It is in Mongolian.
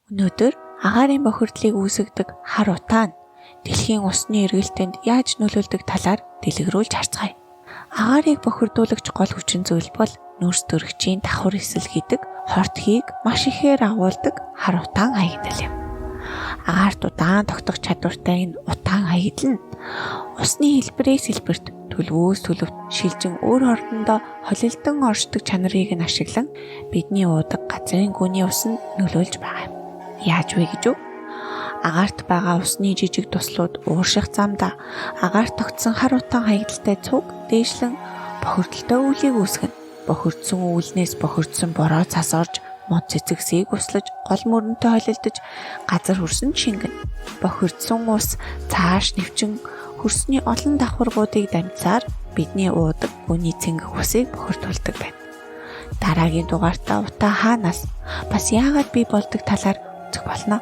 Өнөөдөр агаарын бохирдлыг үүсгэдэг хар утаа нь дэлхийн усны эргэлтэнд яаж нөлөөлдөг талаар дэлгэрүүлж харцгаая. Агаарыг бохирдуулагч гол хүчин зүйл бол нүүрс төрөгчийн давхар эсэл гэдэг хорт хийг маш ихээр агуулдаг хар утаан хаягдал юм. Агаарт удаан тогтох чадвартай энэ утаан хаягдал нь усны хэлбэрээс хэлбэрт, төлөвөөс төлөвт шилжин өөр хоорондоо холилдон оршдог чанарыг нь ашиглан бидний уудаг газрын гүний усанд нөлөөлж байгаа юм. Яаж вэ гэж үү? Агаарт байгаа усны жижиг туслууд уурших замдаа агаарт тогтсон хар утаан хаягдалтай цуг дээшлэн бохирдолтой үүлийг үүсгэнэ. Бохирдсон үүлнээс бохирдсон бороо цас орж мод цэцэгсийг услаж гол мөрөнтэй холилдож газар хөрсөнд шингэнэ. Бохирдсон ус цааш нэвчин хөрсний олон давхаргуудыг дамжсаар бидний уудаг гүний цэнгэх усыг бохирдуулдаг байна. Дараагийн дугаартаа утаа хаанаас бас яагаад бий болдог талаар үзэх болно.